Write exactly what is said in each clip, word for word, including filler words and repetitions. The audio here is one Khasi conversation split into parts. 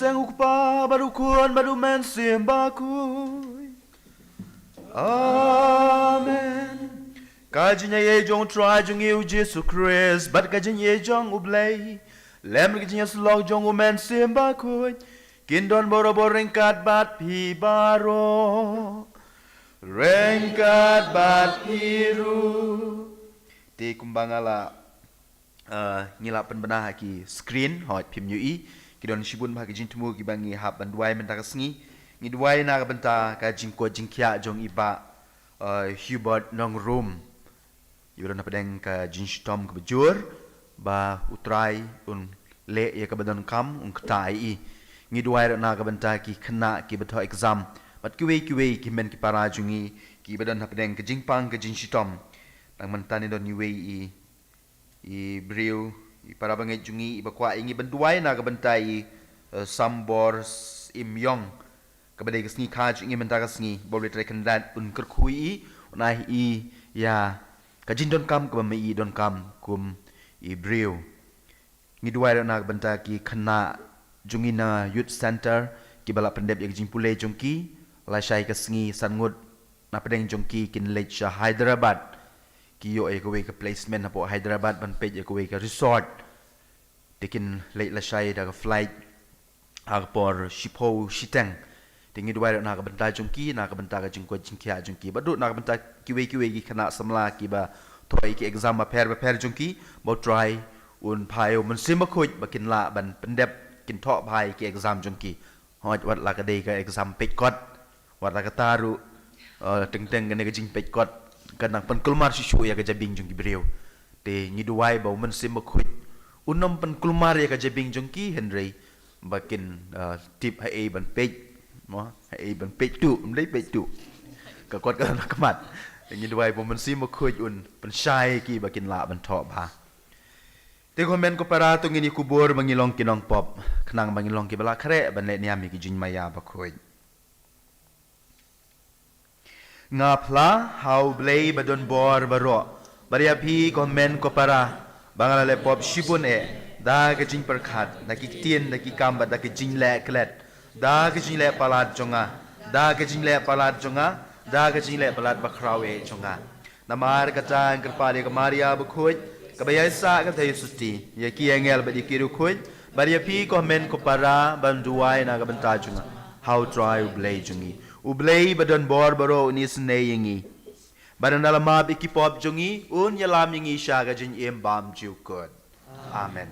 Kyrteng u Kpa bad u Khun bad u Mynsiem Bakhuid. Amen. Ka jingïaid jong u Trai jong ngi u Jisu Khrist bad ka jingïaid jong u Blei lem ka jingïasyllok jong u Mynsiem Bakhuid kin don barabor ryngkat bad phi baroh. Ryngkat bad phi ruh. Te kumba nga la, uh, ngi la pynbna ha ki screen, hooid phim ïohi. Ki don shibun bha ki jingthmu kiba ngi hap ban duwai mynta ka sngi. Ngi duwai na ka bynta ka jingkoit jingkhiah jong i Bah, uh, Hubert Nongrum. Ïa u don hapdeng ka jingshitom kaba jur, ba u Trai un leh ïa kaba donkam, un ktah ïa i. Ngi duwai ruh na ka bynta ki khynnah kiba thoh exam bad kiwei kiwei ki hynmen ki para jong ngi kiba don hapdeng ka jingpang ka jingshitom. Tang mynta ne don iwei i, i briew, i para bangeit jong ngi iba kwah ïa ngi ban duwai na ka bynta i, eh, Sambor Im Yong. Kaba dei ka sngi kha jong ngi mynta ka sngi, ba u Blei Trai Kynrad un kyrkhu ïa i, un ai ïa i ïa ka jingdonkam kaba ma i donkam kum i briew. Ngi duwai ruh na ka bynta ki khynnah jong ngi na Youth Center kiba la pyndep ïa ka jingpule jong ki, lashai ka sngi san ngut na pdeng jong ki kin leit sha Hyderabad. Ki ïoh ïa kawei ka placement hapoh Hyderabad ban peit ïa kawei ka resort. Te kin leit lashai da ka flight ha ka por shiphew shiteng. Te ngi duwai ruh na ka bynta jong ki, na ka bynta ka jingkoit jingkhiah jong ki, bad ruh na ka bynta kiwei kiwei ki khynnah samla kiba thoh ïa ki exam bapher bapher jong ki, ba u Trai un phah ïa u Mynsiem Bakhuid ba kin lah ban pyndep, kin thoh bha ïa ki exam jong ki. Hooid, wat la ka dei ka exam peit kot, wat la kata ruh, eh, teng teng kane ka jingpeit kot kan nang pynkulmar shuh shuh ïa ka jabieng jong ki briew. Te ngi duwai ba u Mynsiem Bakhuid un nym pynkulmar ïa ka jabieng jong ki, hynrei ba kin, eh, tip haei ban peit, mo, haei ban peit tuh, ym dei peit tuh. Ka kot ka la khmat. Te ngi duwai ba u Mynsiem Bakhuid un pynshai ïa ki ba kin lah ban thoh bha. Te ko hynmen ko para, to ngin ïa kubur ba ngi long ki nongpop, khnang ba ngin long kiba la khreh ban leh niam ïa ki jingmaïa bakhuid. Nga phla ha u Blei ba don bor baroh, bad ïa phi ko hynmen ko para, ba nga la leh pop shibun eh, da ka jingpyrkhat, da ki ktien, da ki kam, bad da ka jingleh klet, da ka jingleh palat jong nga, da ka jingleh palat jong nga, da ka jingleh palat bakhraw eh jong nga. Namar kata nga kyrpad ïa ka Maria bakhuid, kaba ïaisah kata ïa u Sotti, ïa ki angel bad ïa ki riewkhuid, bad ïa phi ko hynmen ko para ban duwai na ka bynta jong nga ha u Trai u Blei jong ngi. U Blei ba don bor baroh un isynei ïa ngi, bad un da la map ïa ki pop jong ngi, un ïalam ïa ngi sha ka jingim bymjukut. Amen.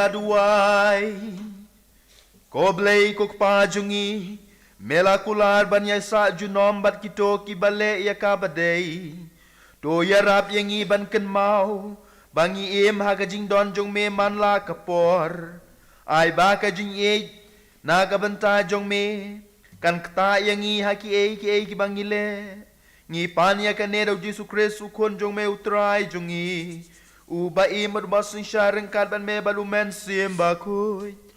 duwai. Ko Blei ko Kpa jong ngi, me la kular ban ïaisah junom bad kito kiba leh ïa kaba dei. To ïarap ïa ngi ban kynmaw ba ngi im ha ka jingdon jong me man la ka por. Ai ba ka jingïeit na ka bynta jong me kan ktah ïa ngi ha kiei kiei kiba ngi leh. Ngi pan ïa kane da u Jisu Khrist u Khun jong me u Trai jong ngi, uba im bad uba synshar ryngkat bad me bad U Mynsiem Bakhuid,